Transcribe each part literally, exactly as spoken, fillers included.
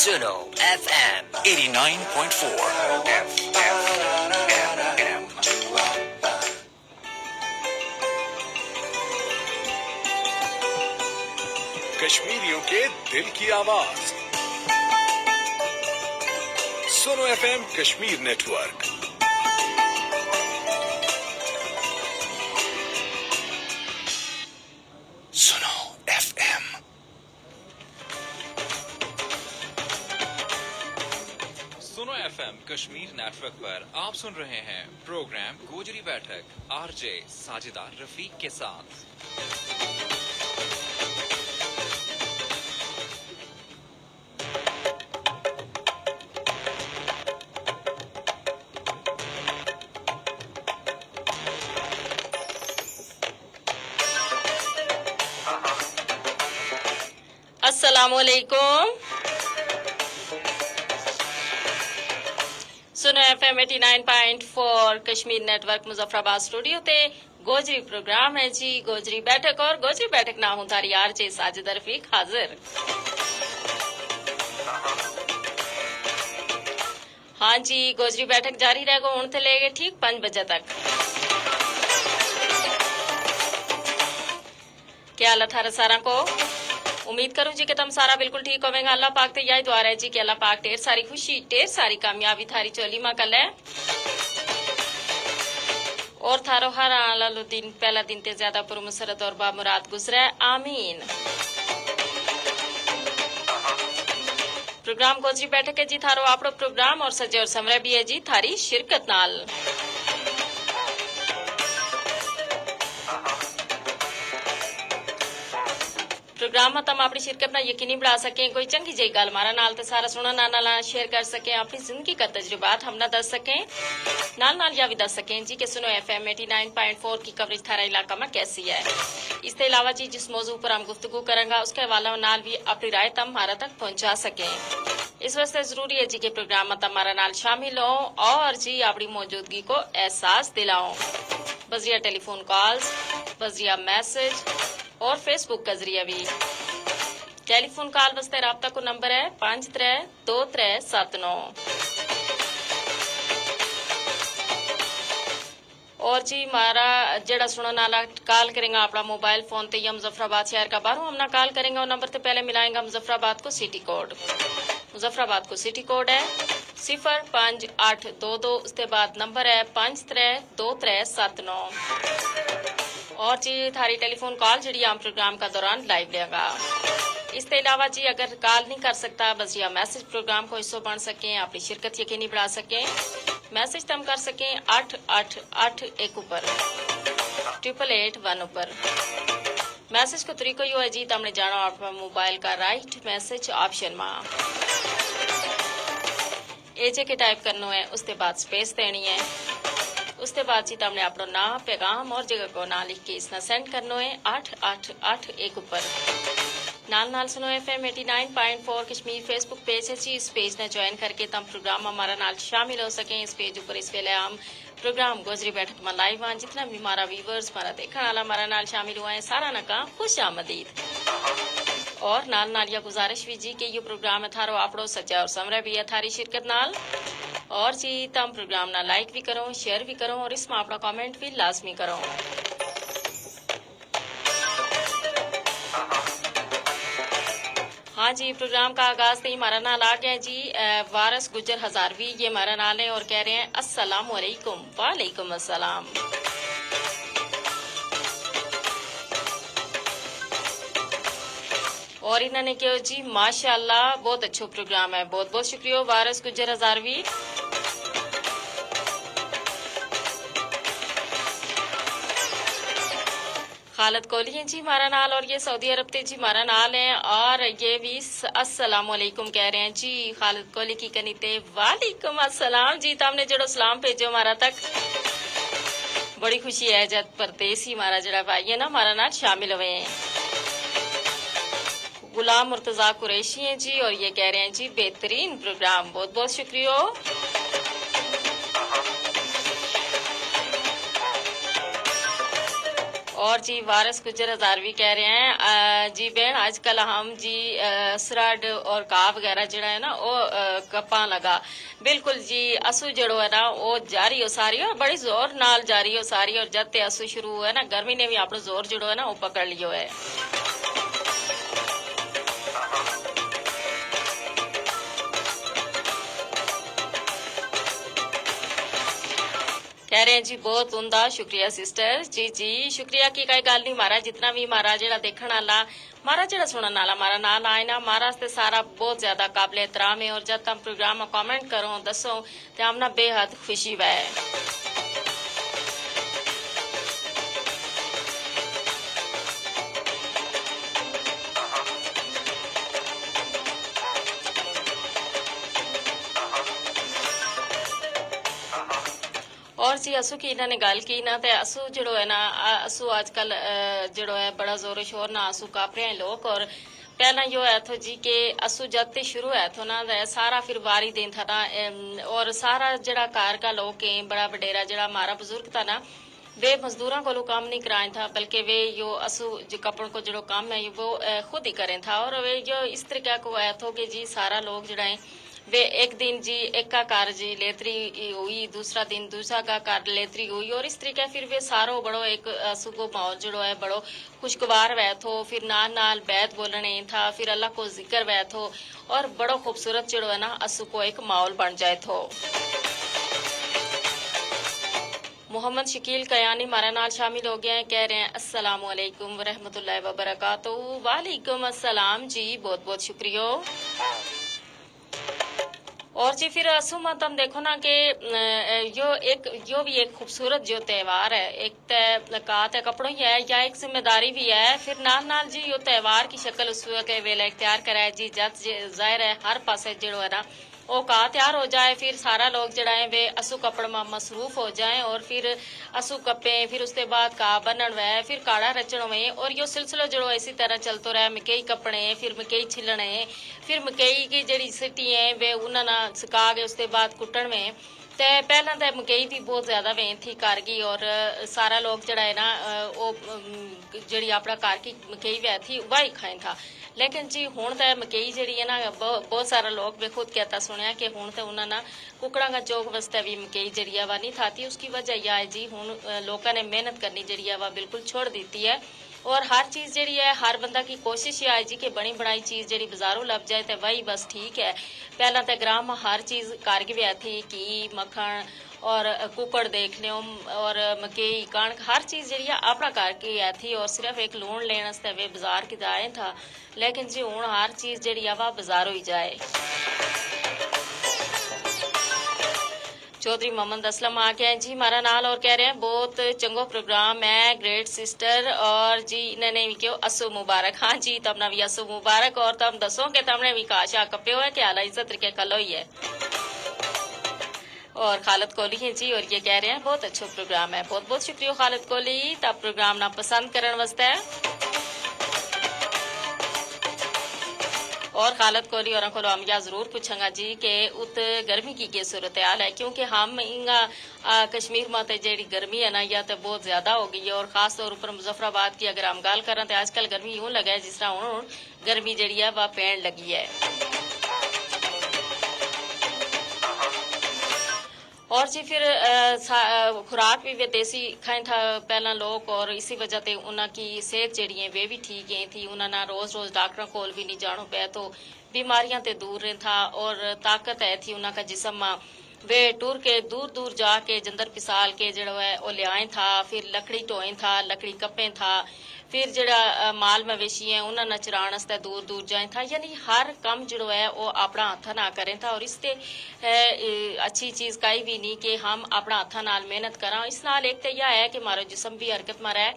سنو ایف ایم ایٹی نائن پوائنٹ فور۔ کشمیریوں کے دل کی آواز۔ سنو ایف ایم کشمیر نیٹورک۔ سنو ایف ایم۔ سنو ایف ایم کشمیر نیٹورک پر آپ سن رہے ہیں پروگرام گوجری بیٹھک، آر جے ساجدہ رفیق کے ساتھ۔ السلام علیکم۔ سنو ایف ایم ایٹی نائن پوائنٹ فور کشمیر نیٹورک مظفرآباد اسٹوڈیو تے گوجری پروگرام ہے جی، گوجری بیٹھک، اور گوجری بیٹھک نہ ہوں تھاری آر جے ساجد رفیق حاضر۔ ہاں جی، گوجری بیٹھک جاری رہ گو ہن تے لے گئے ٹھیک پنج بجے تک۔ کیا اللہ تھارا ساراں کو؟ امید کروں جی کہ تم سارا بالکل ٹھیک ہوویں گا۔ اللہ پاک تے یہی دعا رہے جی کہ اللہ پاک ڈھیر ساری خوشی، ڈھیر ساری کامیابی تھاری چولی ما کلے۔ اور تھارو ہر آن آلو دن پہلا دن تے زیادہ پرمسرت اور بامراد گزرے۔ آمین۔ پروگرام گوجری بیٹھک ہے جی تھارو آپڑو پروگرام اور سجے اور سمرے بھی ہے جی تھاری شرکت نال۔ پروگرام ما تم آپڑی شرکت نا یقینی بڑھا سکیں، کوئی چنگی جئی گل مارا نال تے سارا سننا نال نال شیئر کر سکیں، آپڑی زندگی کا تجربات ہم نا دس سکیں۔ نال نال یا وی دس سکیں جی کہ سنو ایف ایم ایٹی نائن پوائنٹ فور کی کوریج تھارا علاقہ ما کیسی ہے۔ اس تے علاوہ جی جس موضوع پر ہم گفتگو کریں گا اس کے حوالہ نال وی آپڑی رائے تم مارا تک پہنچا سکیں۔ اس واسطے ضروری ہے جی کہ پروگرام ما تم مارا نال شامل ہوں اور جی آپڑی موجودگی کو احساس دلاؤں۔ بذریعہ ٹیلی فون کالز، بذریعہ میسج اور فیس بک کا ذریعہ وی۔ ٹیلی فون کال واسطے رابطہ کو نمبر ہے پانچ ترے دو ترے ست نو۔ اور جی مارا جیڑا سنن آلا کال کریں گا آپڑا موبائل فون تے یا مظفرآباد شہر کا باہروں ہم نا کال کریں گا، نمبر تے پہلے ملائیں گا مظفرآباد کو سٹی کوڈ۔ مظفرآباد کو سٹی کوڈ ہے صفر پنج اٹھ دو دو، اس تے بعد نمبر ہے پنج ترے دو ترے ست نو۔ اور جی تھاری ٹیلی فون کال جیڑی عام پروگرام کا دوران لائیو لیا گا۔ اس تے علاوہ جی اگر کال نہیں کر سکتا بس یا میسج پروگرام کو حصو بن سکیں، آپڑی شرکت یقینی بڑھا سکیں۔ میسج تم کر سکیں اٹھ اٹھ اٹھ ایک اپر، ٹرپل ایٹ ون اپر۔ میسج کو طریقو یوہ ہے جی تم نے جانو آپڑا موبائل کا رائٹ میسج آپشن ما۔ ایجے کے ٹائپ کرنو ہے اس تے بعد سپیس دینی ہے۔ اس تے بعد جی تم نے آپڑو ناں پیغام اور جگہ کو ناں لکھ کے اس نا سینڈ کرنو ہے اٹھ اٹھ اٹھ ایک اپر۔ نال نال سنو ایف ایم ایٹی نائن پوائنٹ فور کشمیر فیس بک پیج ہے جی، اس پیج نا جوائن کر کے تم پروگرام ہمارا نال شامل ہو سکیں۔ اس پیج اپر اس ویلے ہم پروگرام گوجری بیٹھک ما لائیو آں، جتنا بھی مارا ویورز مارا دیکھن آلا مارا نال شامل ہوا ہیں سارا نا کا خوش آمدید۔ اور نال نال یا گزارش وی جی کہ یوہ پروگرام ہے تھارو آپڑو سچا اور سمرا بھی ہے تھاری شرکت نال۔ اور جی تم پروگرام نا لائک وی کرو، شیئر وی کرو اور اس ما آپڑا کمنٹ وی لازمی کرو۔ ہاں جی پروگرام کا آغاز تھی مارا نال آ گیا جی۔ وارث گجر ہزاروی یہ مارا نال ہیں اور کہہ رہے ہیں السلام علیکم۔ وعلیکم السلام۔ اور انہوں نے کہو جی ماشاءاللہ بہت اچھو پروگرام ہے، بہت بہت شکریہ وارث گجر ہزاروی۔ خالد کوہلی ہیں جی ہمارا نال اور یہ سعودی عرب تے جی ہمارا نال ہیں اور یہ بھی السلام علیکم کہہ رہے ہیں جی خالد کوہلی کی کنی تے۔ وعلیکم السلام جی تم نے جڑو سلام بھیجو ہمارا تک۔ بڑی خوشی ہے جد پردیسی ہمارا جڑا بھائی ہے نا ہمارا نال شامل ہوئے ہیں۔ غلام مرتضی قریشی ہیں جی اور یہ کہہ رہے ہیں جی بہترین پروگرام، بہت بہت شکریہ ہو۔ اور جی وارث گجر ہزاروی کہہ رہے ہیں جی بہن آج کل ہم جی سرڈ اور کاہ وغیرہ جڑا ہے نا وہ کپاں لگا۔ بالکل جی۔ اسو جڑو ہے نا وہ جاری ہو ساری اور بڑی زور نال جاری ہو ساری اور جد تے اسو شروع ہوا ہے نا گرمی نے وی اپنو زور جڑو ہے نا وہ پکڑ لیو ہے۔ کہہ رہے ہیں جی بہت عمدہ شکریہ سسٹر جی جی۔ شکریہ کی کائی گل نہیں مہارا جتنا وی مہارا جیڑا دیکھن آلا مہارا جیڑا سنن آلا مہارا نال آئے نا مہارا تے سارا بہت زیادہ قابل احترام ہے اور جد تم پروگرام ما کمنٹ کرو دسو تے ہم نا بے حد خوشی وے۔ اور جی اسو کی انہاں نے گل کی نا تے اسو جیڑو ہے نا اسو اج کل جیڑو ہے بڑا زور و شور نا اسو کاپرے ہیں لوک اور پہلاں یوہ ہے تھو جی کہ اسو جد تے شروع ہے تھو نا سارا فیر واری دین تھا نا۔ اور سارا جیڑا کار کا لوک ہیں بڑا وڈیرا جیڑا مارا بزرگ تھا نا ویہ مزدوراں کولوں کم نہیں کرائیں تھا بلکہ ویہ یوہ اسو جی کپڑ کو جیڑو کم ہے وہ خود ہی کریں تھا اور ویہ یوہ اس طریقہ کو ہے تھو کہ جی سارا لوک جیڑا ہیں ویہ ایک دن جی ایک کا کار جی لیتری ہوئی دوسرا دن دوسرا کا کار لیتری ہوئی اور اس طریقہ فیر ویہ سارو بڑو ایک اسو کو ماحول جیڑو ہے بڑو خوشگوار وھے تھو فیر نال نال بیت بولنے تھا فیر اللہ کو ذکر وھے تھو اور بڑو خوبصورت جیڑو ہے نا اسو کو ایک ماحول بن جائے تھو۔ محمد شکیل کیانی مارا نال شامل ہو گیا ہیں کہہ رہے ہیں السلام علیکم ورحمت اللہ وبرکاتہ۔ وعلیکم السلام جی بہت بہت شکریہ۔ اور جی فیر اسو ما تم دیکھو نا کہ یوہ ایک یوہ وی ایک خوبصورت جو تہوار ہے ایک تے کات ہے کپڑو ہی ہے یا ایک ذمہ داری وی ہے فیر نال نال جی یوہ تہوار کی شکل اس ویلے اختیار کرائے جی جد ظاہر ہے ہر پاسے جیڑو ہے نا او کات تیار ہو جائے فیر سارا لوک جیڑا ہے ویہ اسو کپڑ ما مصروف ہو جائیں اور فیر اسو کپیں فیر اس تے بعد کا بنن وے فیر کاڑا رچن ہوئیں اور یوہ سلسلو جیڑو اسی طرح چلتو رہے مکئی کپنے فیر مکئی چھلنے فیر مکئی کی جیڑی سٹی ہیں ویہ انہاں نا سکا کے اس تے بعد کٹن ویں۔ تے پہلاں تے مکئی وی بہت زیادہ ویں تھی کر گئی اور سارا لوک جیڑا ہے نا او جیڑی اپنا کار کی مکئی وے تھی واہی کھائیں تھا۔ لیکن جی ہن تے مکئی جیڑی ہے نا بہت سارا لوک میں خود کہتا سنیا کہ ہن تے انہاں نا ککڑاں کا چوک واسطے وی مکئی جیڑی ہے وا نہیں تھاتی اس کی وجہ یا ہے جی ہن لوکاں نے محنت کرنی جیڑی ہے وا بالکل چھوڑ دیتی ہے۔ اور ہر چیز جیڑی ہے ہر بندہ کی کوشش یا ہے جی کہ بنی بنائی چیز جیڑی بزاروں لب جائے تے واہی بس ٹھیک ہے۔ پہلاں تے گراں ما ہر چیز کر گیا تھی گھی مکھن اور ککڑ دیکھ لیوں اور مکئی کنک ہر چیز جیڑی ہے اپنا کر گیا تھی اور صرف ایک لون لین اس تے ویہ بزار کی دائیں تھا۔ لیکن جی ہن ہر چیز جیڑی ہے وا بزار ہوئی جائے۔ چوہدری محمد اسلم آ گیا ہیں جی مارا نال اور کہہ رہے ہیں بہت چنگو پروگرام ہے گریٹ سسٹر اور جی انہاں نے وی کہیو اسو مبارک ہاں جی تم نا وی اسو مبارک اور تم دسو کہ تم نے وی کاشا کپیو ہے کہ اعلی عزت رکھے کلو ہی ہے۔ اور خالد کوہلی ہیں جی اور یہ کہہ رہے ہیں بہت اچھو پروگرام ہے بہت بہت شکریہ خالد کوہلی تب پروگرام نا پسند کرن واسطے۔ اور خالد کوہلی اور انکو لو ہم یا ضرور پوچھاں گا جی کہ ات گرمی کی کے صورتحال ہے کیونکہ ہم انگا کشمیر ما تے جیڑی گرمی ہے نا یا تے بہت زیادہ ہو گئی ہے اور خاص طور اپر مظفرآباد کی اگر ہم گل کراں تے آج کل گرمی یوں لگا ہے جس طرح ہن ہن گرمی جیڑی ہے وا پین لگی ہے۔ اور جی فیر خوراک وی ویدیسی کھائیں تھا پہلاں لوک اور اسی وجہ تے انہاں کی صحت جیڑی ہیں ویہ وی ٹھیک ہیں تھی انہاں نا روز روز ڈاکٹراں کول وی نہیں جانو پے تھو۔ بیماریاں تے دور رہن تھا اور طاقت ہے تھی انہاں کا جسم ما ویہ ٹور کے دور دور جا کے جندر پسال کے جیڑو ہے او لیائیں تھا فیر لکڑی ٹوئیں تھا لکڑی کپیں تھا۔ فیر جیڑا مال مویشی ہیں انہاں نا چران اس تے دور دور جائیں تھا یعنی ہر کم جیڑو ہے او اپنا ہتھاں نا کریں تھا اور اس تے اچھی چیز کائی وی نہیں کہ ہم اپنا ہتھاں نال محنت کراں اس نال ایک تے یا ہے کہ مارو جسم وی حرکت ما رہے۔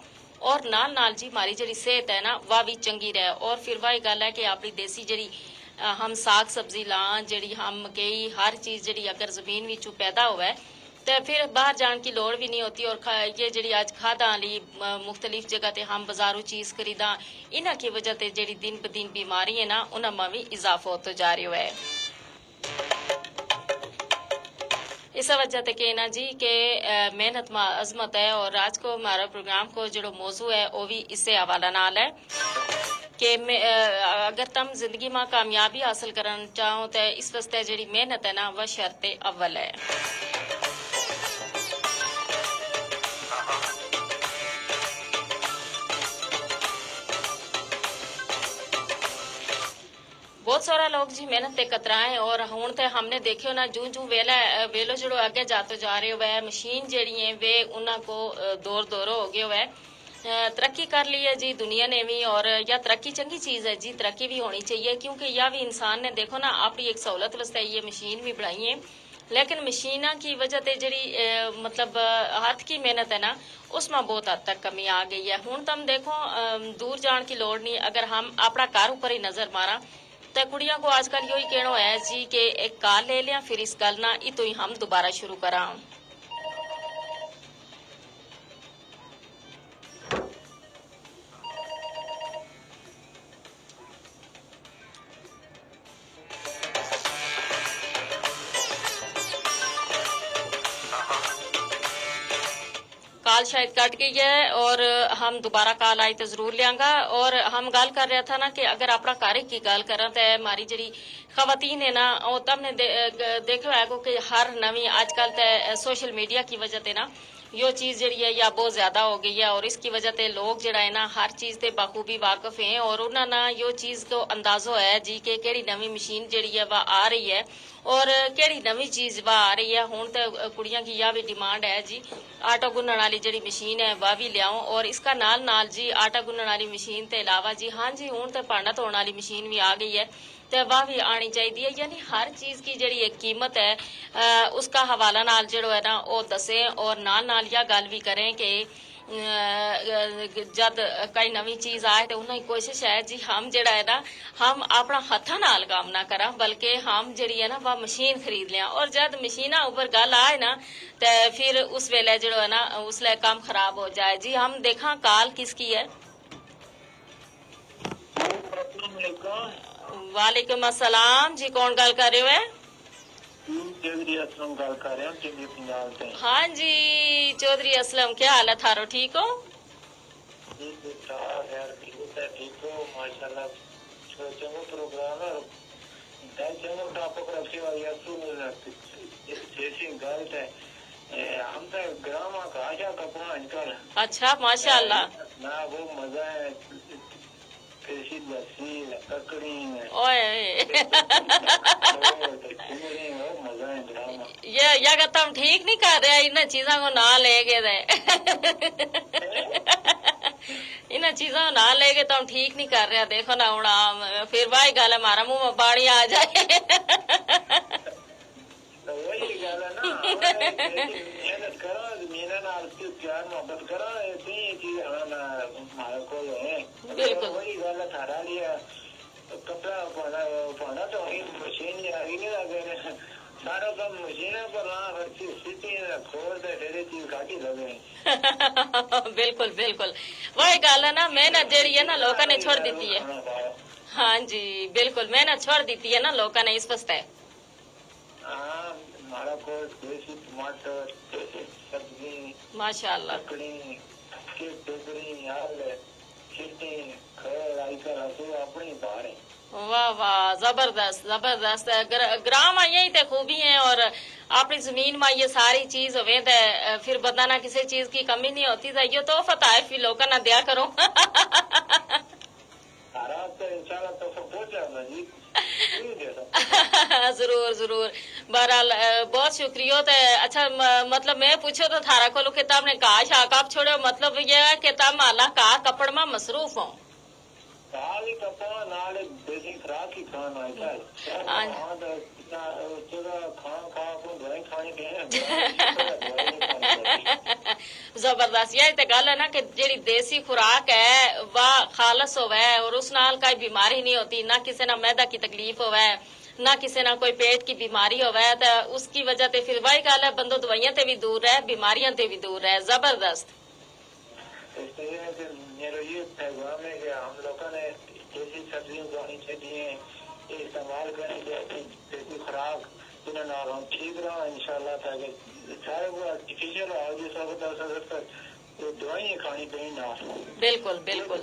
اور نال نال جی ماری جیڑی صحت ہے نا واہ وی چنگی رہے اور فیر واہ گل ہے کہ اپنی دیسی جیڑی ہم ساگ سبزی لاں جیڑی ہم مکئی ہر چیز جیڑی اگر زمین وچوں پیدا ہووے تے فیر باہر جان کی لوڑ وی نہیں ہوتی اور یہ جیڑی اج کھاداں آلی مختلف جگہ تے ہم بازاروں چیز خریداں انہاں کی وجہ تے جیڑی دن بدین بیماری ہیں نا انہاں ما وی اضافو ہوتو جا رہیو ہے۔ اسے وجہ تے کہنا جی کہ محنت ما عظمت ہے اور آج کو ہمارا پروگرام کو جڑو موضوع ہے وہ بھی اسے حوالہ نال ہے کہ اگر تم زندگی ما کامیابی حاصل کرنا چاہو تے اس واسطے جڑی محنت ہے نا وہ شرط اول ہے۔ بہت سارا لوگ جی محنت تے کترائیں اور ہن تے ہم نے دیکھیو نا جوں جوں ویلا ویلو جڑو اگے جاتو جا رہیو ہے مشین جیڑی ہیں ویہ انہاں کو دور دورو ہو گیو ہے۔ ترقی کر لی ہے جی دنیا نے وی اور یا ترقی چنگی چیز ہے جی ترقی وی ہونی چاہیے کیونکہ یا وی انسان نے دیکھو نا اپنی ایک سہولت واسطے یہ مشین وی بنائی ہے۔ لیکن مشیناں کی وجہ تے جیڑی مطلب ہتھ کی محنت ہے نا اس ما بہت حد تک کمی آ گئی ہے ہن تم دیکھو دور جان کی لوڑ نہیں اگر ہم اپنا گھر اپر ہی نظر ماراں تے کڑیاں کو آج کل یوہی کہنو ہے جی کہ ایک کال لے لیاں پھر اس گل نا اتو ہی ہم دوبارہ شروع کراں۔ کال شاید کٹ گئی ہے اور ہم دوبارہ کال آئی تو ضرور لیاں گا۔ اور ہم گل کر رہیا تھا نا کہ اگر اپنا کارک کی گل کراں تے ہماری جیڑی خواتین ہے نا او تم نے دیکھو ہے گو کہ ہر نوی آج کل تے سوشل میڈیا کی وجہ تے نا یوہ چیز جیڑی ہے یا بہت زیادہ ہو گئی ہے اور اس کی وجہ تے لوگ جیڑا ہے نا ہر چیز تے بخوبی واقف ہیں اور انہاں نا یوہ چیز کو اندازو ہے جی کہ کیڑی نوی مشین جیڑی ہے وہ آ رہی ہے۔ اور کیڑی نوی چیز واہ آ رہی ہے ہن تے کڑیاں کی یا وی ڈیمانڈ ہے جی آٹو گنن آلی جیڑی مشین ہے واہ وی لیاؤں اور اس کا نال نال جی آٹا گنن آلی مشین تے علاوہ جی ہاں جی ہن تے پانڈا تھون آلی مشین وی آ گئی ہے۔ تے واہ وی آنی چاہیدی ہے یعنی ہر چیز کی جیڑی ایک قیمت ہے اس کا حوالہ نال جیڑو ہے نا او دسیں اور نال نال یا گل وی کریں کہ جد کئی نوی چیز آئے تے انہاں کی کوشش ہے جی ہم جیڑا ہے نا ہم اپنا ہتھاں نال کم نہ کراں بلکہ ہم جیڑی ہے نا وہ مشین خرید لیاں اور جد مشیناں اپر گل آئے نا تے پھر اس ویلے جیڑو ہے نا اس لے کم خراب ہو جائے جی ہم دیکھاں کال کس کی ہے۔ وعلیکم السلام جی کون گل کر رہیو ہے؟ چودھری اسلم گل کر رہیو ہاں جی۔ چودھری اسلم کیا حال ہے تھارو ٹھیک ہو؟ ٹھیک ہو؟ ماشاءاللہ۔ چنگو پروگرام ہے۔ دل چنگو ٹاپک رکھیو ہے یا تو جیسی گل ہے۔ ہم تو گراما کا آشا کپڑا اج کل۔ اچھا ماشاءاللہ۔ نا وہ مزہ ہے۔ پیسی لسی ککڑی۔ اوئے۔ یا یا کہ تم ٹھیک نہیں کر رہیا انہاں چیزاں کو نہ لے کے دے۔ انہاں چیزاں کو نہ لے کے تم ٹھیک نہیں کر رہیا دیکھو نا ہن۔ پھر واہی گل ہے مارا منہ ما پانی آ جائے۔ تو وہی گل ہے نا۔ محنت کراں زمیناں نال پیار محبت کراں۔ مارے کول ہے۔ بالکل۔ وہی گل ہے تھارا لیا۔ کپڑا پانا پانا تو ہی مشین ہی آ گئی نہیں لگے۔ سارا کم مشین پر لاں ہر چیز سیتی ہے کھور دے ڈیرے چیز کاٹی لگے۔ بالکل بالکل۔ وہی گل ہے نا محنت جیڑی ہے نا لوکاں نے چھوڑ دیتی ہے۔ ہاں جی بالکل محنت چھوڑ دیتی ہے نا لوکاں نے اس واسطے۔ ہاں، مارا کول دیسی ٹماٹر، دیسی سبزی، ماشاءاللہ۔ ککڑی، کے ٹوکری آل، کھٹی، کھیر آئی کر اسو اپنی بارے۔ واہ واہ، زبردست زبردست۔ گراں ما یہی تے خوبی ہیں اور اپنی زمین ما یہ ساری چیز ہوئے تے پھر بندہ نا کسے چیز کی کمی نہیں ہوتی تے یہ تحفہ تحائف بھی لوکاں نا دیا کرو۔ ضرور ضرور۔ بہرحال بہت شکریہ تے اچھا مطلب میں پوچھو تو تھارا کولو کہ تم نے گھا شا کب چھوڑیو مطلب یہ ہے کہ تم اللہ کا کپڑ ما مصروف ہوں۔ گھا بھی کپڑ نال دیسی خوراک ہی کھان آئے تھا۔ زبردست یہ تے گل ہے نا کہ جیڑی دیسی خوراک ہے وہ خالص ہووے اور اس نال کائی بیماری نہیں ہوتی نہ کسے نا میدا کی تکلیف ہووے نہ کسے نا کوئی پیٹ کی بیماری ہووے تے اس کی وجہ تے پھر واہی گل ہے بندو دوائیاں تے بھی دور رہے بیماریاں تے بھی دور رہے۔ زبردست۔ اس طرح کہ میرا یہ پیغام ہے کہ ہم لوگوں نے دیسی سبزیوں کو ہونی چاہیے۔ استعمال کرنی چاہیے دیسی خوراک۔ انہاں نال ہم ٹھیک رہاں، انشاءاللہ، تاکہ سارے کو آرٹیفیشل ہو جی سب دا سب تک، دوائیں کھانی پئی نہ۔ بالکل، بالکل۔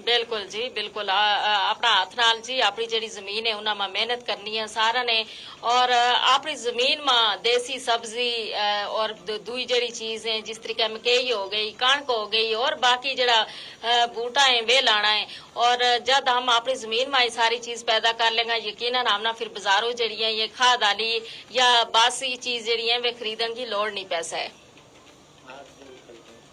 بالکل جی، بالکل۔ آ، آ، اپنا ہتھ نال جی، اپنی جیڑی زمین ہے، انہاں ما محنت کرنی ہے سارا نے۔ اور، آ، اپنی زمین ما دیسی سبزی، آ، اور دو-، دوئی جیڑی چیز ہیں، جس طریقے مکئی ہو گئی، کنک ہو گئی، اور باقی جیڑا، آ، بوٹا ہیں، ویہ لانا ہے۔ اور جد ہم اپنی زمین ما یہ ساری چیز پیدا کر لیں گا، یقیناً ہم نا پھر بازاروں جیڑی ہیں، یہ کھاد آلی یا باسی چیز جیڑی ہیں، وہ خریدن کی لوڑ نہیں پیسا ہے۔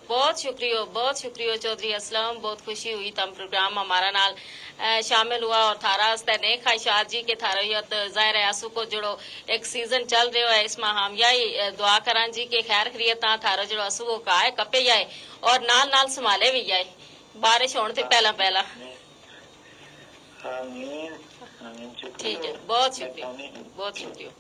بہت شکریہ، بہت شکریہ چوہدری اسلم، بہت خوشی ہوئی تم پروگرام ہمارا نال، اے، شامل ہوا، اور تھارا استے نیک خواہشات جی کہ تھارا یوہ ظاہر ہے اسو کو جڑو ایک سیزن چل رہیو ہے، اس ما ہم یہی، اے، دعا کراں جی کہ خیر خریت تاں تھارو جڑو اسو کو کائے کپے یائے اور نال نال سنبھالے بھی یائے، بارش ہون تے پہلا پہلا۔ ٹھیک ہے، بہت شکریہ، بہت شکریہ۔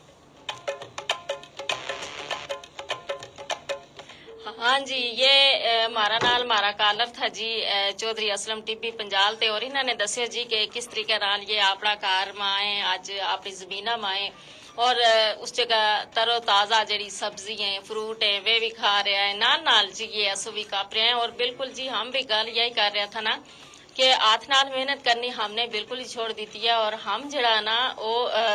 ہاں جی، یہ، اے، مارا نال مارا کالر تھا جی، اے، چوہدری اسلم ٹی بی پنجال تے، اور انہاں نے دسیا جی کہ کس طریقے نال یہ آپنا کار ما ہیں، اج اپنی زمینہ ما ہیں، اور، اے، اس جگہ تر و تازہ جیڑی سبزی ہیں، فروٹ ہیں، وہ بھی کھا رہیا ہیں، نال نال جی یہ اسو بھی کپ رہیا ہیں۔ اور بالکل جی ہم بھی گل یہی کر رہیا تھا نا کہ ہتھ نال محنت کرنی ہم نے بالکل ہی چھوڑ دیتی ہے، اور ہم جیڑا نا وہ، اے،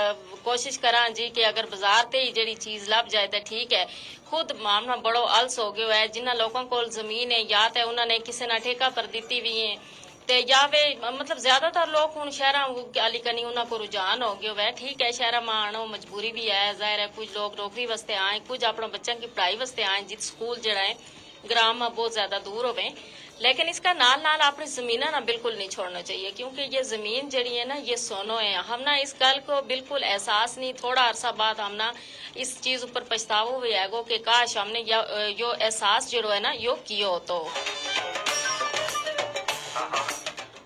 کوشش کراں جی کہ اگر بازار تے ہی جیڑی چیز لب جائے تے ٹھیک ہے۔ خود مامنا بڑو الس ہو گیو ہے، جنہاں لوکاں کول زمین ہے یا تے انہاں نے کسے نا ٹھیکا پر دیتی وی ہیں، تے یا وے، مطلب، زیادہ تر لوک ہن شہراں آلی کنی انہاں کو رجحان ہو گیو ہے۔ ٹھیک ہے، شہراں ما آنو مجبوری بھی ہے، ظاہر ہے کچھ لوک نوکری واسطے آئیں، کچھ اپنا بچاں کی پڑھائی واسطے آئیں، جت سکول جیڑا ہے گراں ما بہت زیادہ دور ہوویں۔ لیکن اس کا نال نال اپنی زمیناں نا بالکل نہیں چھوڑنا چاہیے، کیونکہ یہ زمین جیڑی ہے نا، یہ سونو ہے۔ ہم نا اس گل کو بالکل احساس نہیں، تھوڑا عرصہ بعد ہم نا اس چیز اپر پچھتاوو ہوئے گو کہ کاش ہم نے یا-، یوہ احساس جیڑو ہے نا، یوہ کیو ہوتو۔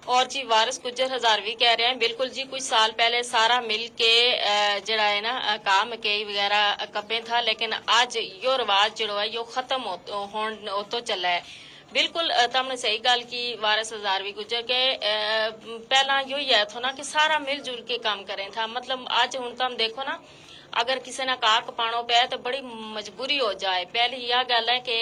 اور جی وارث گجر ہزاروی کہہ رہے ہیں، بالکل جی، کچھ سال پہلے سارا مل کے، اے، جیڑا ہے نا، اے، کاہ مکئی وغیرہ کپیں تھا، لیکن اج یوہ رواج جیڑو ہے، یوہ ختم ہوت-، ہون ہوتو چلا ہے۔ بالکل، اے، تم نے صحیح گل کی وارث ہزاروی گجر کے، اے، پہلاں یوہی ہے تھو نا کہ سارا مل جل کے کم کریں تھا، مطلب، اج ہن تم دیکھو نا، اگر کسے نا کاہ کپانو پے تو بڑی مجبوری ہو جائے۔ پہلی یا گل ہے کہ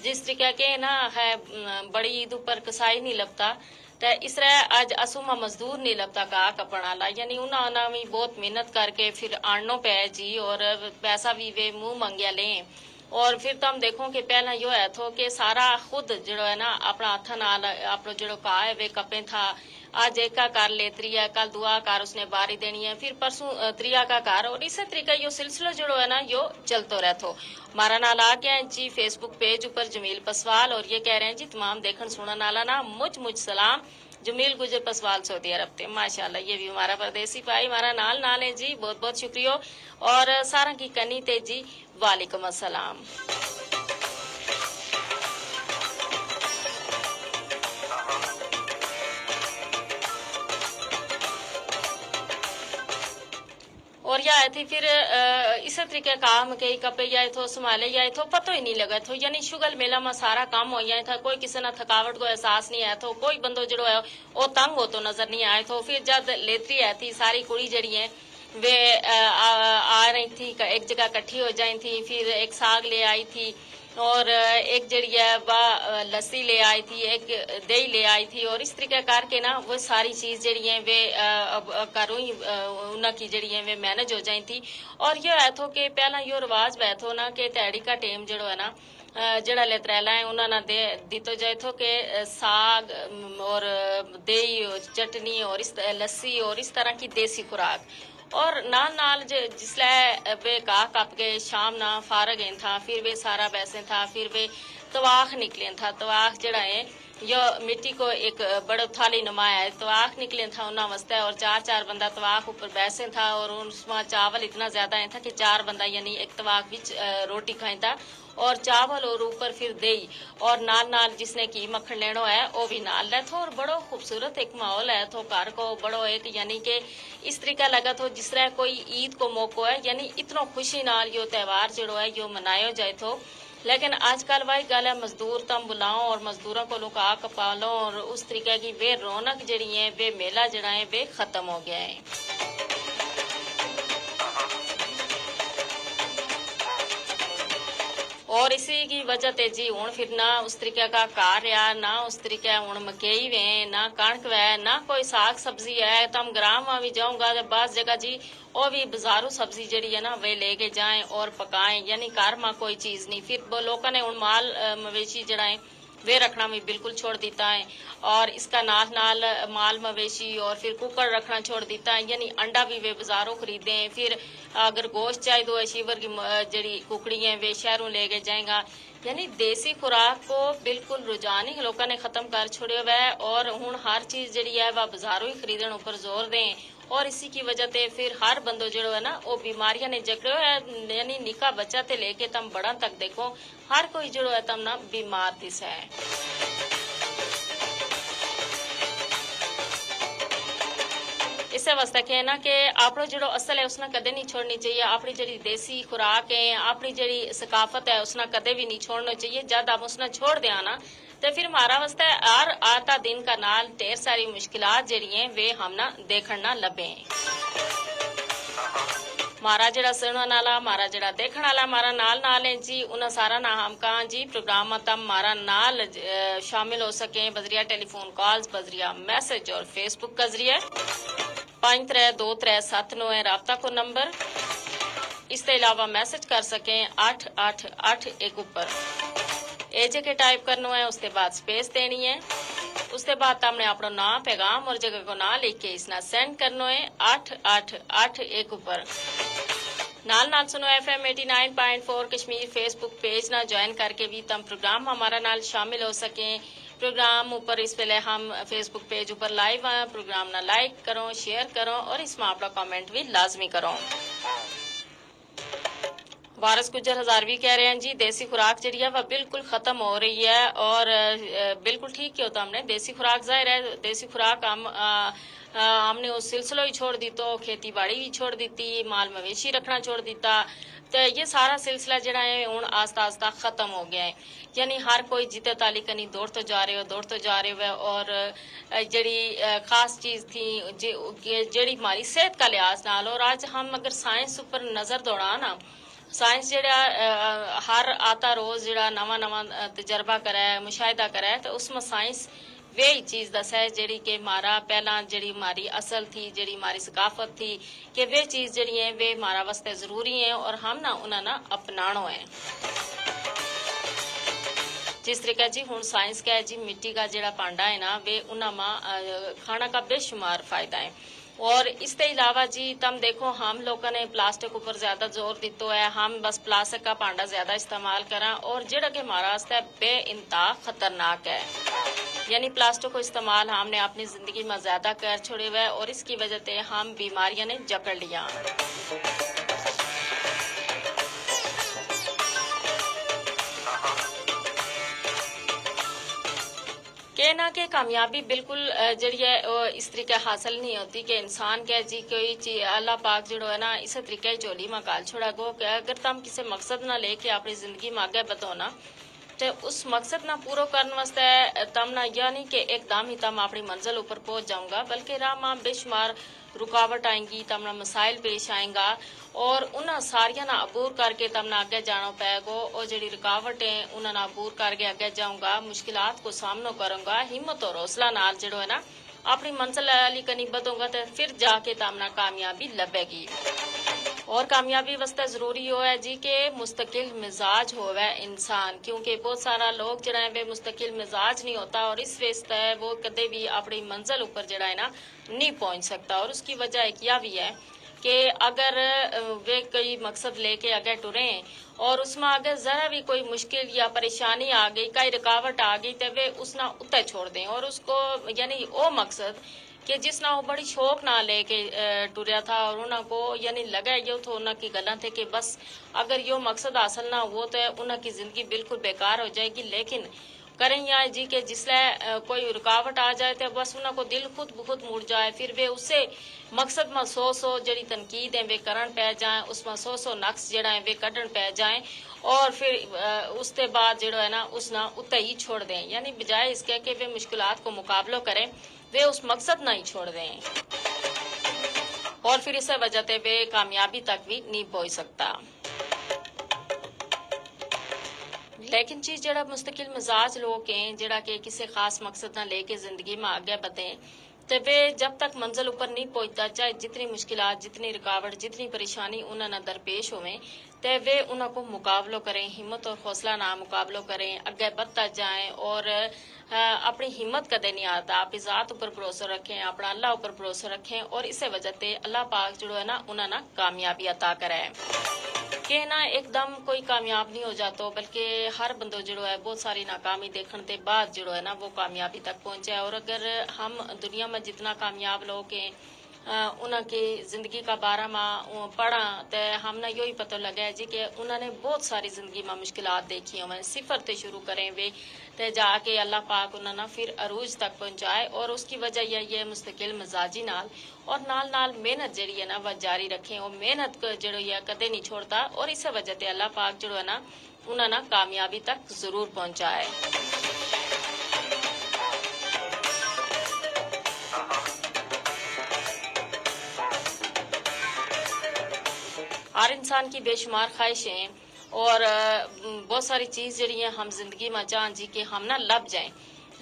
جس طریقے کے نا ہے، م، بڑی عید اپر کسائی نہیں لبتا، تے اس طرح اج اسو ما مزدور نہیں لبتا کاہ کپن آلا، یعنی انہاں نا وی بہت محنت کر کے پھر آننو پے جی، اور پیسا وی وے منہ منگیا لیں۔ اور پھر تم دیکھو کہ پہلاں یوہ ہے تھو کہ سارا خود جیڑو ہے نا، اپنا ہتھاں نال اپنو جیڑو کاہ ہے وے کپیں تھا۔ اج ایک کا کر لے، تریا کل دعا کر اس نے باری دینی ہے، پھر پرسوں، اے، تریا کا کر، اور اسے طریقے یوہ سلسلو جیڑو ہے نا، یوہ چلتو رہتو۔ مارا نال آ گیا ہیں جی فیس بک پیج اپر جمیل پسوال، اور یہ کہہ رہے ہیں جی تمام دیکھن سنن آلا نا مچ مچ سلام۔ جمیل گجر پسوال سعودی عرب تے، ماشاءاللہ، یہ بھی ہمارا پردیسی بھائی ہمارا نال نال ہیں جی، بہت بہت شکریہ۔ اور ساراں کی کنی تے جی، وعلیکم السلام۔ اور یا ایتھی پھر، اے، اسے طریقے کاہ مکئی کپے یا ایتھو سنبھالے یا ایتھو پتو ہی نہیں لگا ایتھو، یعنی شغل میلہ ما سارا کم ہو یا ایتھا کوئی کسے نا تھکاوٹ کو احساس نہیں ہے ایتھو، کوئی بندو جیڑو ہے او تنگ ہوتو نظر نہیں آئے تھو۔ پھر جد لیتری ایتھی ساری کڑی جیڑی ہیں وے، اے، آ، آ رہی تھی، ایک جگہ کٹھی ہو جائیں تھی، پھر ایک ساگ لے آئی تھی۔ اور ایک جیڑی ہے وہ لسی لے آئی تھی، ایک دہی لے آئی تھی، اور اس طریقے کر کے نا وہ ساری چیز جیڑی ہیں وہ، اے، اب، اے، گھروں ہی، اے، انہاں کی جیڑی ہیں وہ مینج ہو جائیں تھی۔ اور یوہ ہے تھو کہ پہلاں یوہ رواج وے تھو نا کہ تہاڑی کا ٹیم جیڑو ہے نا، اے، جیڑا لتریلا ہیں انہاں نا دے دتو جائے تھو کہ، اے، ساگ، م، اور دہی اور چٹنی اور اس، لسی اور اس طرح کی دیسی خوراک۔ اور نال نال جے-، جس لے ویہ کاہ کپ کے شام نا فارغ ہیں تھا، پھر ویہ سارا بیسیں تھا، پھر ویہ تواخ نکلیں تھا۔ تواخ جیڑا ہے، یوہ مٹی کو ایک بڑو تھالی نما ہے، تواخ نکلیں تھا انہاں واسطے، اور چار چار بندہ تواخ اپر بیسیں تھا، اور اس ما چاول اتنا زیادہ ہیں تھا کہ چار بندہ یعنی ایک تواخ وچ، اے، روٹی کھائیں تھا۔ اور چاول اور اپر پھر دہی، اور نال نال جس نے گھی مکھن لینو ہے او بھی نال لے تھو، اور بڑو خوبصورت ایک ماحول ہے تھو گھر کو، بڑو ایک یعنی کہ اس طریقہ لگا تھو جس طرح کوئی عید کو موقعو ہے، یعنی اتنو خوشی نال یوہ تہوار جیڑو ہے یوہ منایو جائے تھو۔ لیکن آج کل واہی گل ہے، مزدور تم بلاؤ اور مزدوراں کولوں کاہ کپالو، اور اس طریقہ کی ویہ رونق جیڑی ہیں، ویہ میلہ جیڑا ہیں ویہ ختم ہو گیا ہیں۔ اور اسی کی وجہ تے جی ہن پھر نہ اس طریقے کا کار رہیا، نہ اس طریقے ہن مکئی وے، نہ کنک وے، نہ کوئی ساگ سبزی ہے۔ تم گراں ما وی جاؤں گا تے بعض جگہ جی او وی بازاروں سبزی جیڑی ہے نا ویہ لے کے جائیں اور پکائیں، یعنی گھر ما کوئی چیز نہیں۔ پھر لوکاں نے ہن مال مویشی جیڑا ہے ویہ رکھنا وی بالکل چھوڑ دیتا ہے۔ اور اس کا نال نال مال مویشی اور پھر ککڑ رکھنا چھوڑ دیتا ہے، یعنی انڈا وی ویہ بازاروں خریدیں۔ پھر اگر گوشت چاہیدو ہے شیور کی جیڑی ککڑی ہیں ویہ شہروں لے کے جائیں گا۔ یعنی دیسی خوراک کو بالکل رجحان ہی لوکاں نے ختم کر چھوڑیو ہے اور ہن ہر چیز جیڑی ہے وہ بازاروں ہی خریدن اپر زور دیں۔ اور اسی کی وجہ تے پھر ہر بندو جیڑو ہے نا وہ بیماریاں نے جکڑیو ہے۔ یعنی نکا بچہ تے لے کے تم بڑا تک دیکھو، ہر کوئی جیڑو ہے تم نا بیمار دسے۔ اسے واسطے کہنا کہ اپنو جیڑو اصل ہے اس نا کدے نہیں چھوڑنی چاہیے۔ اپنی جیڑی دیسی خوراک ہے، اپنی جیڑی ثقافت ہے، اس نا کدے بھی نہیں چھوڑنو چاہیے۔ جد ہم اس نا چھوڑ دیاں نا تے پھر ہمارا واسطے ہر آتا دن کا نال ڈھیر ساری مشکلات جیڑی ہیں ویہ ہم نا دیکھن نا لبھیں۔ ہمارا جیڑا سنن والا، ہمارا جیڑا دیکھن والا ہمارا نال نال ہیں جی، انہاں سارا نا ہم کہاں جی پروگرام ما تم ہمارا نال شامل ہو سکیں بذریعہ ٹیلی فون کالز، بذریعہ میسج اور فیس بک کا ذریعہ۔ پانچ ترے دو ترے ست نو ہے رابطہ کو نمبر۔ اس تے علاوہ میسج کر سکیں اٹھ اٹھ اٹھ ایک اپر۔ اے جے کے ٹائپ کرنو ہے اس تے بعد سپیس دینی ہے۔ اس تے بعد تم نے اپنو ناں پیغام اور جگہ کو ناں لکھ کے اس نا سینڈ کرنو ہے اٹھ اٹھ اٹھ ایک اپر۔ نال نال سنو ایف ایم ایٹی نائن پوائنٹ فور کشمیر فیس بک پیج نا جوائن کر کے بھی تم پروگرام ہمارا نال شامل ہو سکیں۔ پروگرام اپر اس ویلے ہم فیس بک پیج اپر لائیو ہیں۔ پروگرام نا لائک کرو، شیئر کرو اور اس ما اپنا کمنٹ بھی لازمی کرو۔ وارث گجر ہزاروی کہہ رہے ہیں جی دیسی خوراک جیڑی ہے وہ بالکل ختم ہو رہی ہے۔ اور بالکل ٹھیک کہیو تم نے، دیسی خوراک ظاہر ہے دیسی خوراک ہم ہم نے وہ سلسلو ہی چھوڑ دیتو، کھیتی باڑی بھی چھوڑ دیتی، مال مویشی رکھنا چھوڑ دیتا۔ تے یہ سارا سلسلہ جیڑا ہے ہن آہستہ آہستہ ختم ہو گیا ہے۔ یعنی ہر کوئی جتے تالی کنی دوڑ تو جا رہے ہو دوڑ تو جا رہے ہو ہے۔ اور جیڑی خاص چیز تھی جیڑی ہماری صحت کا لحاظ نال، اور آج ہم اگر سائنس اپر نظر دوڑاں نا، سائنس جیڑا ہر آتا روز جیڑا نواں نواں تجربہ کرے، مشاہدہ کرے، تو اس ما سائنس ویہ ہی چیز دسے جیڑی کہ ہمارا پہلاں جیڑی ہماری اصل تھی، جیڑی ہماری ثقافت تھی، کہ ویہ چیز جیڑی ہیں ویہ ہمارا واسطے ضروری ہیں اور ہم نا انہاں نا اپنانو ہے۔ جس طریقہ جی ہن سائنس کا ہے جی مٹی کا جیڑا پانڈا ہے نا ویہ انہاں ما کھانا کا بے شمار فائدہ ہیں۔ اور اس تے علاوہ جی تم دیکھو ہم لوکاں نے پلاسٹک اپر زیادہ زور دیتو ہے، ہم بس پلاسٹک کا پانڈا زیادہ استعمال کراں اور جیڑا کہ ہمارا واسطے بے انتہا خطرناک ہے۔ یعنی پلاسٹک کو استعمال ہم نے اپنی زندگی ما زیادہ کر چھوڑے ہوئے اور اس کی وجہ تے ہم بیماریاں نے جکڑ لیاں۔ کہنا کہ کامیابی بالکل جیڑی ہے اس طریقے حاصل نہیں ہوتی کہ انسان کہہ جی کوئی چیز اللہ پاک جیڑو ہے نا اسے طریقے جولی ما گال چھوڑا گو کہ اگر تم کسے مقصد نا لے کے اپنی زندگی ما آگے بدھو نا، تے اس مقصد نا پورو کرن واسطے تم نا یعنی کہ ایک دم ہی تم اپنی منزل اپر پہنچ جاؤں گا بلکہ راہ ما بے شمار رکاوٹ آئیں گی، تم نا مسائل پیش آئیں گا۔ اور انہاں ساریاں نا عبور کر کے تم نا اگے جانو پے گو اور جیڑی رکاوٹ ہیں انہاں نا عبور کر کے اگے جاؤں گا، مشکلات کو سامنو کروں گا، ہمت اور حوصلہ نال جیڑو ہے نا اپنی منزل علی کنی بدھوں گا تے پھر جا کے تم نا کامیابی لبھے گی۔ اور کامیابی واسطے ضروری ہووے جی کہ مستقل مزاج ہووے انسان، کیونکہ بہت سارا لوگ جیڑا ہے وہ مستقل مزاج نہیں ہوتا اور اس واسطے وہ کدے بھی اپنی منزل اپر جیڑا ہے نا نہیں پہنچ سکتا اور اس کی وجہ ایک یا بھی ہے کہ اگر وہ کوئی مقصد لے کے اگے ٹریں اور اس ما اگر ذرا بھی کوئی مشکل یا پریشانی آ گئی، کائی رکاوٹ آ گئی تے وہ اس نا اتے چھوڑ دیں اور اس کو یعنی وہ مقصد کہ جس نا وہ بڑی شوق نا لے کے ٹریا تھا اور انہاں کو یعنی لگا یوہ تھو انہاں کی گلاں تھے کہ بس اگر یوہ مقصد حاصل نہ ہوو تو انہاں کی زندگی بالکل بیکار ہو جائے گی۔ لیکن کریں یا جی کہ جس لے کوئی رکاوٹ آ جائے تو بس انہاں کو دل خود بخود مڑ جائے، پھر وہ اسے مقصد ما سو سو جیڑی تنقید ہیں وہ کرن پے جائیں، اس ما سو سو نقص جیڑا ہیں وہ کڈن پے جائیں۔ اور پھر اس تے بعد جیڑو ہے نا اس نا اتے ہی چھوڑ دیں، یعنی بجائے اس کے کہ وہ مشکلات کو مقابلو کریں، وہ اس مقصد نا ہی چھوڑ دیں۔ اور پھر اسے وجہ تے وہ کامیابی تک بھی نہیں پہنچ سکتا۔ لیکن چیز جیڑا مستقل مزاج لوک ہیں جیڑا کہ کسے خاص مقصد نا لے کے زندگی ما اگے بدھیں، تے ویہ جب تک منزل اپر نہیں پہنچتا چاہے جتنی مشکلات جتنی رکاوٹ جتنی پریشانی انہاں نا درپیش ہوویں، تے ویہ انہاں کو مقابلو کریں، ہمت اور حوصلہ نا مقابلو کریں، اگے بدھتا جائیں اور اپنی ہمت کدے نہیں آتا، اپنی ذات اپر بھروسو رکھیں، اپنا اللہ اپر بھروسو رکھیں اور اسے وجہ تے اللہ پاک جیڑو ہے نا انہاں نا کامیابی عطا کرے۔ کہنا ایک دم کوئی کامیاب نہیں ہو جاتو بلکہ ہر بندو جیڑو ہے بہت ساری ناکامی دیکھن تے بعد جیڑو ہے نا وہ کامیابی تک پہنچے اور اگر ہم دنیا ما جتنا کامیاب لوک ہیں انہاں کی زندگی کا بارا ما پڑھاں تے ہم نا یوہی پتو لگے جی کہ انہاں نے بہت ساری زندگی ما مشکلات دیکھی ہوئیں، صفر تے شروع کریں ویہ تے جا کے اللہ پاک انہاں نا پھر عروج تک پہنچائے اور اس کی وجہ یہ یہ مستقل مزاجی نال اور نال نال محنت جیڑی ہے نا وہ جاری رکھیں اور محنت جیڑو یہ کدے نہیں چھوڑتا اور اسے وجہ تے اللہ پاک جیڑو ہے نا انہاں نا کامیابی تک ضرور پہنچائے۔ ہر انسان کی بے شمار خواہش ہیں اور بہت ساری چیز جیڑی ہیں ہم زندگی ما چاہاں جی کہ ہم نا لب جائیں،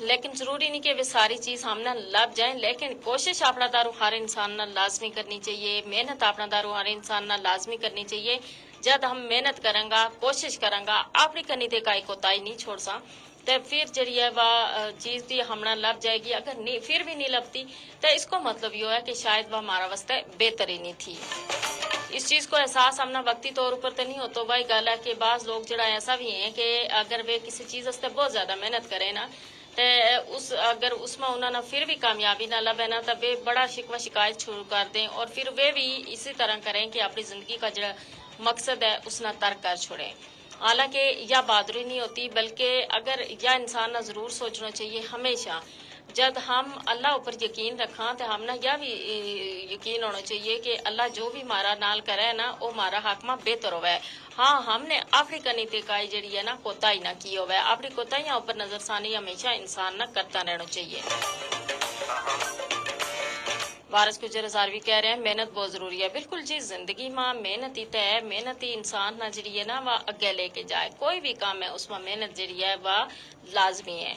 لیکن ضروری نہیں کہ وہ ساری چیز ہم نا لب جائیں لیکن کوشش اپنا دارو ہر انسان نا لازمی کرنی چاہیے، محنت اپنا دارو ہر انسان نا لازمی کرنی چاہیے۔ جد ہم محنت کریں گا، کوشش کریں گا، اپنی کنی تے کائی کوتاہی نہیں چھوڑ ساں، تے پھر جیڑی ہے وہ چیز بھی ہمنا لب جائے گی۔ اگر پھر بھی نہیں لبتی تے اس کو مطلب یوہ ہے کہ شاید وہ ہمارا واسطے بہتر ہی نہیں تھی۔ اس چیز کو احساس ہمنا وقتی طور اپر تے نہیں ہوتو بھائی گل ہے کہ بعض لوگ جیڑا ایسا بھی ہیں کہ اگر وہ کسی چیز واسطے بہت زیادہ محنت کریں نا تے اس اگر اس ما انہاں نا پھر بھی کامیابی نہ لبھے نا تے وہ بڑا شکوہ شکایت شروع کر دیں اور پھر وہ بھی اسی طرح کریں کہ اپنی زندگی کا جیڑا مقصد ہے اس نا ترک کر چھوڑیں۔ حالانکہ یا بہادری نہیں ہوتی بلکہ اگر یا انسان نا ضرور سوچنو چاہیے ہمیشہ جد ہم اللہ اپر یقین رکھاں تے ہم نا یا بھی یقین ہونو چاہیے کہ اللہ جو بھی مارا نال کرے نا او مارا حق ما بہتر ہووے۔ ہاں ہم نے اپنی کنی تے کائی جیڑی ہے نا کوتاہی نہ کی ہووے اپنی کوتاہیاں اپر نظر ثانی ہمیشہ انسان نا کرتا رہنو چاہیے۔ وارث گجر ہزاروی کہہ رہے ہیں محنت بہت ضروری ہے۔ بالکل جی زندگی ما محنت ہی تے ہے محنت ہی انسان نا جیڑی ہے نا وہ اگے لے کے جائے کوئی بھی کام ہے اس ما محنت جیڑی ہے وہ لازمی ہے۔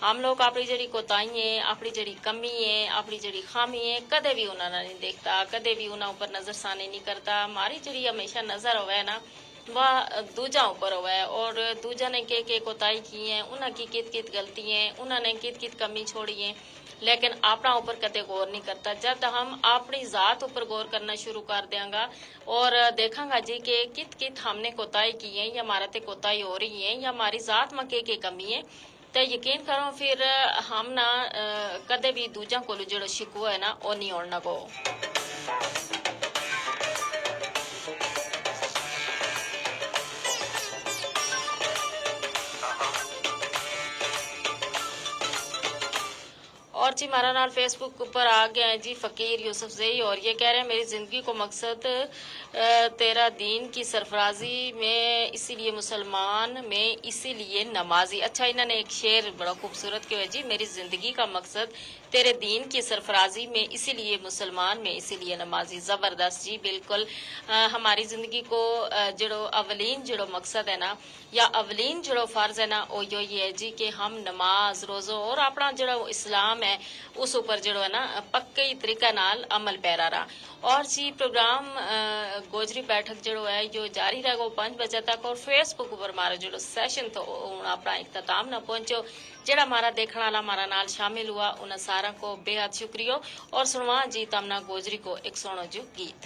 ہم لوگ اپنی جیڑی کوتاہی ہیں اپنی جیڑی کمی ہیں اپنی جیڑی خامی ہیں کدے بھی انہاں نا نہیں دیکھتا کدے بھی انہاں اپر نظر ثانی نہیں کرتا ہماری جیڑی ہمیشہ نظر ہووے نا وہ دوجاں اپر ہووے اور دوجاں نے کے کے کوتاہی کی ہیں انہاں کی کت کت غلطی ہیں انہاں نے کت کت کمی چھوڑی ہیں۔ لیکن اپنا اپر کدے غور نہیں کرتا جد ہم اپنی ذات اپر غور کرنا شروع کر دیاں گا اور دیکھاں گا جی کہ کت کت ہم نے کوتاہی کی ہیں یا مارا تے کوتاہی ہو رہی ہیں یا ماری ذات ما کے کے کمی ہیں۔ تے یقین کروں پھر ہم نا کدے بھی دوجاں کولو جیڑو شکوہ ہے نا او نہیں ہوننا کو۔ اور جی ہمارا نال فیس بک اپر آ گیا ہے جی فقیر یوسف زئی اور یہ کہہ رہے ہیں میری زندگی کو مقصد تیرا دین کی سرفرازی میں اسی لیے مسلمان میں اسی لیے نمازی اچھا انہوں نے ایک شعر بڑا خوبصورت کہیو ہے جی میری زندگی کا مقصد تیرے دین کی سرفرازی میں اسی لیے مسلمان میں اسی لیے نمازی زبردست جی بالکل۔ ہماری زندگی کو جیڑو اولین جیڑو مقصد ہے نا یا اولین جیڑو فرض ہے نا او یوہی ہے جی کہ ہم نماز روزو اور اپنا جیڑو اسلام ہے اس اپر جیڑو ہے نا پکے طریقہ نال عمل پیرا رہا۔ اور جی پروگرام گوجری بیٹھک جیڑو ہے یوہ جاری رہ گو پنج بجے تک اور فیس بک اپر مارو جیڑو سیشن تھو ہن اپنا اختتام نا پہنچو۔ جیڑا مارا دیکھنا والا مارا نال شامل ہوا انہاں ساراں کو بے حد شکریو۔ اور سنواں جی تمنا گوجری کو ایک سونو جو گیت۔